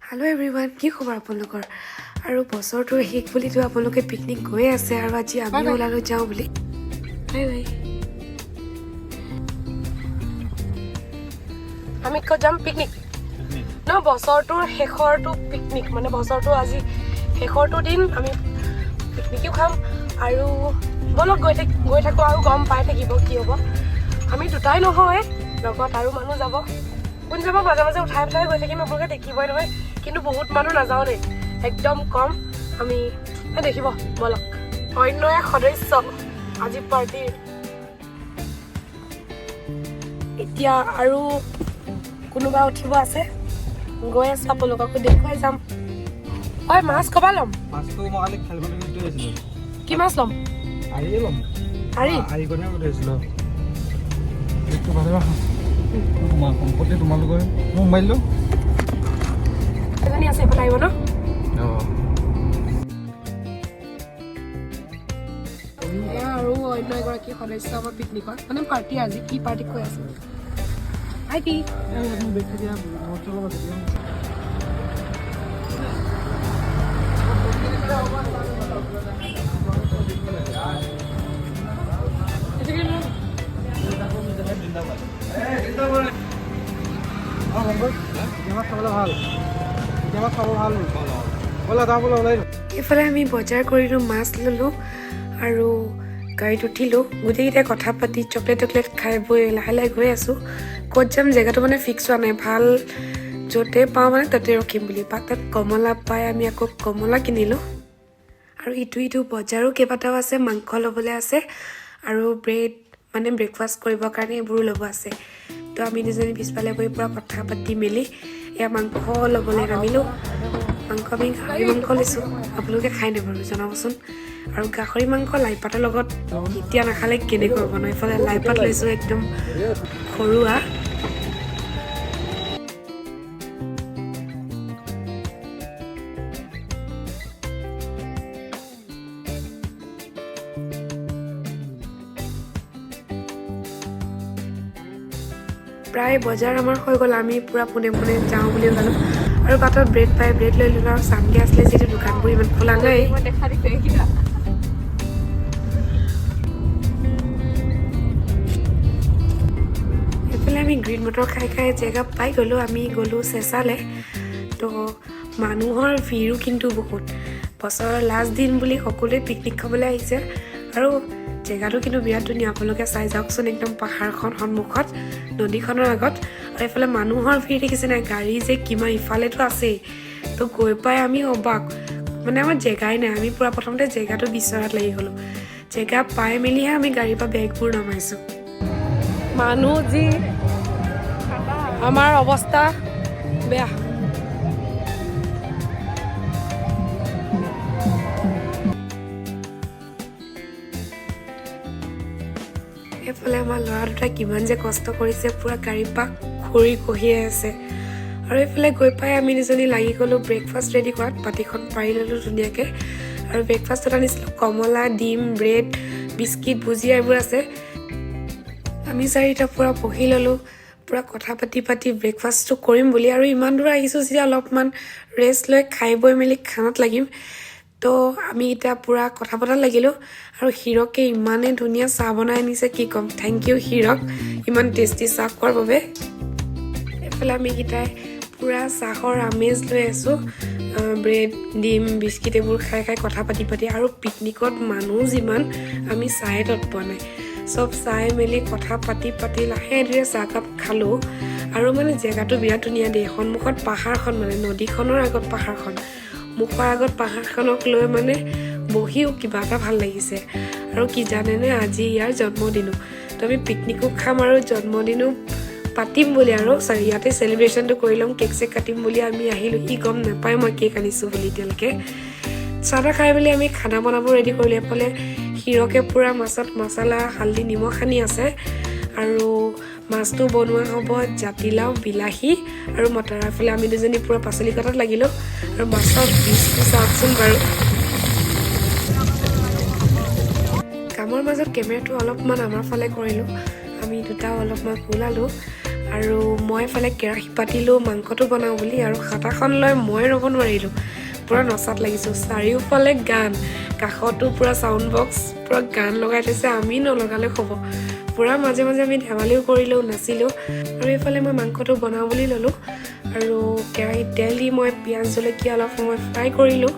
Hello' everyone, কি খবৰ আপোনালোকৰ? আৰু বছৰটোৰ শেষ বুলিতো আপোনালোকে পিকনিক গৈয়ে আছে আৰু আজি আমিও ওলালোঁ যাওঁ বুলি। Bye bye. আমি ক'ত যাম? পিকনিক ন, বছৰটোৰ শেষৰটো পিকনিক, মানে বছৰটো আজি শেষৰটো দিন, আমি পিকনিকো খাম। আৰু ব'লক গৈ থাকোঁ আৰু গম পাই থাকিব কি হ'ব। আমি দুটাই নহয়, লগত আৰু মানুহ যাব। কোন যাব মাজে মাজে উঠাই উঠাই গৈ থাকিম, আপোনালোকে দেখিবই নহয়। কিন্তু বহুত মানুহ নাযাওঁ দেই, একদম কম আমি। এই দেখিব, ব'লক। অন্য এক সদস্য আজি পাৰ্টিৰ। এতিয়া আৰু কোনোবা উঠিব আছে, গৈ আছো, আপোনালোককো দেখুৱাই যাম। ঐ, মাছ ক'বা ল'ম? মাছটো মই কালি খেলখন থৈ আহিছিলোঁ। কি মাছ ল'ম? আৰিয়ে ল'ম। আৰি? আৰি কাৰণে থৈ আহিছিলোঁ। এইটো ভালে ৰাখা, তোমাৰ সম্পত্তি, তোমালোকৰ। মোৰ মোবাইলটো এজনী আছে, এইফালে আহিব ন। অঁ। এয়া আৰু অন্য এগৰাকী সদস্য আমাৰ পিকনিকৰ, মানে পাৰ্টি, আজি কি পাৰ্টি কৈ আছে ভাইটি। মোৰ বেগ থাকিয়া নোটছ অলপ আছে। অঁ পংকজ, এতিয়া মাছ খাবলৈ ভাল, এতিয়া মাছ খাব ভাল। ব'লা যাওঁ, ব'লা ওলাই। এইফালে আমি বজাৰ কৰিলোঁ, মাছ ল'লোঁ আৰু গাড়ীত উঠিলোঁ। গোটেইকেইটাই কথা পাতি চকলেট টকলেট খাই বৈ লাহে লাহে গৈ আছোঁ। ক'ত যাম জেগাটো মানে ফিক্স হোৱা নাই, ভাল য'তে পাওঁ মানে তাতে ৰখিম বুলি। তাত কমলা পাই আমি আকৌ কমলা কিনিলোঁ। আৰু ইটো ইটো বজাৰো কেইবাটাও আছে, মাংস ল'বলৈ আছে আৰু ব্ৰেড, মানে ব্ৰেকফাষ্ট কৰিবৰ কাৰণে এইবোৰো ল'ব আছে। তো আমি দুজনী পিছফালে গৈ পূৰা কথা পাতি মেলি এয়া মাংস ল'বলৈ নামিলোঁ। মাংস আমি গাহৰি মাংস লৈছোঁ। আপোনালোকে খাই নাই বাৰু জনাবচোন। আৰু গাহৰি মাংস লাইপাতৰ লগত এতিয়া নাখালে কেনেকৈ হ'ব ন? এইফালে লাইপাত লৈছোঁ একদম ঘৰুৱা। প্ৰায় বজাৰ আমাৰ হৈ গ'ল। আমি পূৰা পোনে পোনে যাওঁ বুলি ওলালোঁ আৰু বাটত ব্ৰেড পাই ব্ৰেড লৈ ল'লোঁ। আৰু চানডে আছিলে যিহেতু দোকানবোৰ ইমান খোলা নাই। এইফালে আমি গ্ৰীণ মটৰ খাই খাই জেগা পাই গ'লোঁ। আমি গ'লোঁ চেঁচালে। তো মানুহৰ ভিৰো কিন্তু বহুত, বছৰৰ লাষ্ট দিন বুলি সকলোৱে পিকনিক খাবলৈ আহিছে। আৰু জেগাটো কিন্তু বিৰাট ধুনীয়া, আপোনালোকে চাই যাওকচোন। একদম পাহাৰখন সন্মুখত, নদীখনৰ আগত। আৰু এইফালে মানুহৰ ভিৰ দেখিছে নাই? গাড়ী যে কিমান, ইফালেতো আছেই। তো গৈ পাই আমি অবাক, মানে আমাৰ জেগাই নাই। আমি পূৰা প্ৰথমতে জেগাটো বিচৰাত লাগি গ'লোঁ। জেগা পাই মেলিহে আমি গাড়ীৰ পৰা বেগবোৰ নমাইছোঁ। মানুহ যি, আমাৰ অৱস্থা বেয়া। এইফালে আমাৰ ল'ৰা দুটাই কিমান যে কষ্ট কৰিছে, পূৰা গাড়ীৰ পৰা খৰি কঢ়িয়াই আছে। আৰু এইফালে গৈ পাই আমি দুজনী লাগি গ'লোঁ ব্ৰেকফাষ্ট ৰেডি কৰাত। পাতিখন পাৰি ল'লোঁ ধুনীয়াকৈ। আৰু ব্ৰেকফাষ্টত আনিছিলোঁ কমলা, ডিম, ব্ৰেড, বিস্কিট, ভুজিয়া এইবোৰ আছে। আমি চাৰিটা পূৰা বহি ল'লোঁ, পূৰা কথা পাতি পাতি ব্ৰেকফাষ্টটো কৰিম বুলি। আৰু ইমান দূৰ আহিছোঁ যেতিয়া অলপমান ৰেষ্ট লৈ খাই বৈ মেলি খানাত লাগিম। তো আমি এতিয়া পূৰা কথা পতাত লাগিলোঁ। আৰু হিৰকে ইমানেই ধুনীয়া চাহ বনাই আনিছে, কি ক'ম। Thank U Hirak, ইমান টেষ্টি চাহ খোৱাৰ বাবে। এইফালে আমি কেইটাই পূৰা চাহৰ আমেজ লৈ আছোঁ, ব্ৰেড, ডিম, বিস্কিট এইবোৰ খাই খাই কথা পাতি পাতি। আৰু পিকনিকত মানুহ যিমান, আমি চাহে তত পোৱা নাই। চব চাই মেলি কথা পাতি পাতি লাহে ধীৰে চাহকাপ খালোঁ। আৰু মানে জেগাটো বিৰাট ধুনীয়া দেই। সন্মুখত পাহাৰখন, মানে নদীখনৰ আগত পাহাৰখন, মুখৰ আগত পাহাৰখনক লৈ মানে বহিও কিবা এটা ভাল লাগিছে। আৰু কি জানেনে, আজি ইয়াৰ জন্মদিনো। তো আমি পিকনিকো খাম আৰু জন্মদিনো পাতিম বুলি, আৰু চৰি, ইয়াতে চেলিব্ৰেশ্যনটো কৰি ল'ম, কেক চেক কাটিম বুলি আমি আহিলোঁ। ই গম নাপায় মই কেক আনিছোঁ বুলি এতিয়ালৈকে। চাহ তাহ খাই মেলি আমি খানা বনাব ৰেডি কৰিলোঁ। এইফালে হিৰকে পূৰা মাছত মছলা, হালধি, নিমখ সানি আছে। আৰু মাছটো বনোৱা হ'ব জাতিলাও, বিলাহী আৰু মটৰ। এইফালে আমি দুজনী পূৰা পাচলি কটাত লাগিলোঁ। আৰু মাছৰ পিচটো চাওকচোন বাৰু। কামৰ মাজত কেমেৰাটো অলপমান আমাৰ ফালে কৰিলোঁ, আমি দুটাও অলপমান ওলালোঁ। আৰু মই এফালে কেৰাহী পাতিলোঁ মাংসটো বনাওঁ বুলি, আৰু হাতাখন লৈ মই ৰ'ব নোৱাৰিলোঁ, পূৰা নচাত লাগিছোঁ। চাৰিওফালে গান, কাষতো পূৰা চাউণ্ড বক্স, পূৰা গান লগাই থৈছে, আমি নলগালেও হ'ব। পূৰা মাজে মাজে আমি ধেমালিও কৰিলোঁ, নাচিলোঁ। আৰু এইফালে মই মাংসটো বনাওঁ বুলি ল'লোঁ আৰু কেৰাহীত তেল দি মই পিঁয়াজ জলকীয়া অলপ সময় ফ্ৰাই কৰিলোঁ।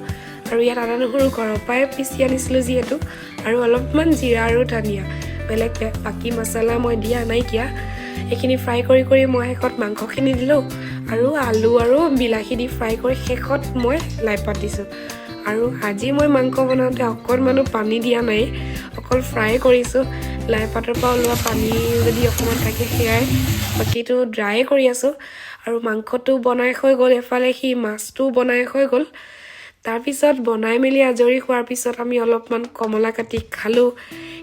আৰু ইয়াত আদা নহৰু ঘৰৰ পৰাই পিচি আনিছিলোঁ যিহেতু, আৰু অলপমান জিৰা আৰু ধনিয়া, বেলেগ বাকী মছলা মই দিয়া নাইকিয়া। এইখিনি ফ্ৰাই কৰি কৰি মই শেষত মাংসখিনি দিলোঁ আৰু আলু আৰু বিলাহী দি ফ্ৰাই কৰি শেষত মই লাই পাত দিছোঁ। আৰু আজি মই মাংস বনাওঁতে অকণমানো পানী দিয়া নাই, অকল ফ্ৰাই কৰিছোঁ। লাই পাতৰ পৰা ওলোৱা পানী যদি অকণমান থাকে সেয়াই, বাকীটো ড্ৰাই কৰি আছোঁ। আৰু মাংসটো বনাই হৈ গ'ল, এফালে সি মাছটোও বনাই হৈ গ'ল। তাৰপিছত বনাই মেলি আজৰি হোৱাৰ পিছত আমি অলপমান কমলা কাটি খালোঁ।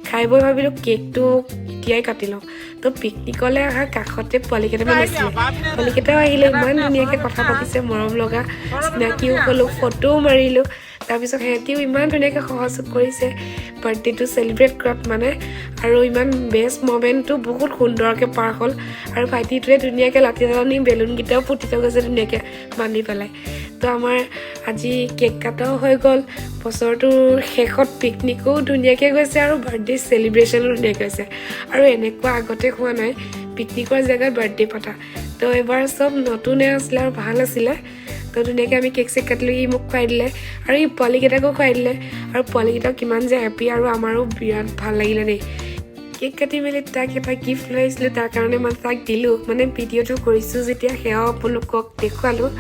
খাই বৈ ভাবিলোঁ কেকটো এতিয়াই কাটি লওঁ। তো পিকনিকলৈ অহা কাষতে পোৱালি কেইটামান আছিলে, পোৱালিকেইটাও আহিলে, ইমান ধুনীয়াকৈ কথা পাতিছে, মৰম লগা, চিনাকিও হ'লোঁ, ফটোও মাৰিলোঁ। তাৰপিছত সিহঁতিও ইমান ধুনীয়াকৈ সহযোগ কৰিছে বাৰ্থডেটো চেলিব্ৰেট কৰাত মানে, আৰু ইমান বেষ্ট মমেণ্টটো বহুত সুন্দৰকৈ পাৰ হ'ল। আৰু ভাইটিটোৱে ধুনীয়াকৈ লাঠিডাল নি বেলুনকেইটাও ফুটি থৈ গৈছে ধুনীয়াকৈ বান্ধি পেলাই। তো আমাৰ আজি কেক কটাও হৈ গ'ল, বছৰটোৰ শেষত পিকনিকো ধুনীয়াকৈ গৈছে আৰু বাৰ্থডে চেলিব্ৰেশ্যনো ধুনীয়াকৈ হৈছে। আৰু এনেকুৱা আগতে হোৱা নাই পিকনিকৰ জেগাত বাৰ্থডে পতা, তো এইবাৰ চব নতুনে আছিলে আৰু ভাল আছিলে। তো ধুনীয়াকৈ আমি কেক চেক কাটিলোঁ, ই মোক খুৱাই দিলে আৰু ই পোৱালিকেইটাকো খুৱাই দিলে, আৰু পোৱালিকেইটাও কিমান যে হেপী, আৰু আমাৰো বিৰাট ভাল লাগিলে দেই। কেক কাটি মেলি তাক এটা গিফ্ট লৈ আহিছিলোঁ, তাৰ কাৰণে মানে তাক দিলোঁ, মানে ভিডিঅ'টো কৰিছোঁ যেতিয়া সেয়াও আপোনালোকক দেখুৱালোঁ।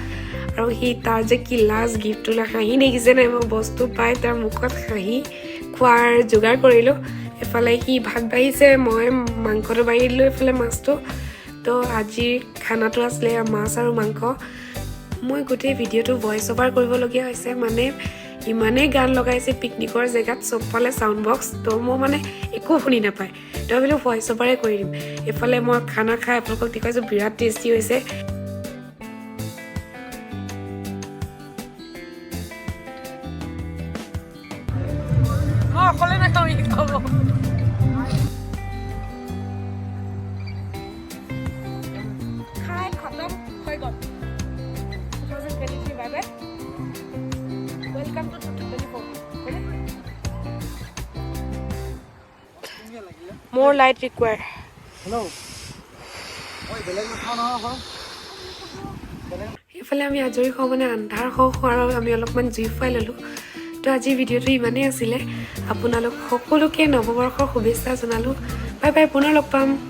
আৰু সি তাৰ যে কি লাজ, গিফ্টটো লৈ হাঁহি দেখিছে নাই, মই বস্তু পাই তাৰ মুখত হাঁহি খোৱাৰ যোগাৰ কৰিলোঁ। এফালে সি ভাত বাঢ়িছে, মই মাংসটো বাঢ়ি দিলোঁ, এইফালে মাছটো। তো আজিৰ খানাটো আছিলে মাছ আৰু মাংস। মই গোটেই ভিডিঅ'টো ভইচ অভাৰ কৰিবলগীয়া হৈছে, মানে ইমানেই গান লগাইছে পিকনিকৰ জেগাত, চবফালে চাউণ্ড বক্স, তো মই মানে একো শুনি নাপায়। তো ভাবিলোঁ ভইচ অভাৰে কৰি দিম। এইফালে মই খানা খাই আপোনালোকক দেখুৱাইছোঁ, বিৰাট টেষ্টি হৈছে। মই অকলে নাখাওঁ, ই খাব। খাই খতম হৈ গ'ল। 2023 bye bye, welcome to 2024। More light require. Hello, মই বেলেগ নাখাওঁ নহয় আকৌ। বেলেগ। এইফালে আমি আজৰি হওঁ, মানে আন্ধাৰ হওঁ হোৱাৰ বাবে আমি অলপমান জুই ফুৱাই ল'লোঁ। তো আজিৰ ভিডিঅ'টো ইমানেই আছিলে। আপোনালোক সকলোকে নৱবৰ্ষৰ শুভেচ্ছা জনালোঁ। বাই বাই, পুনৰ লগ পাম।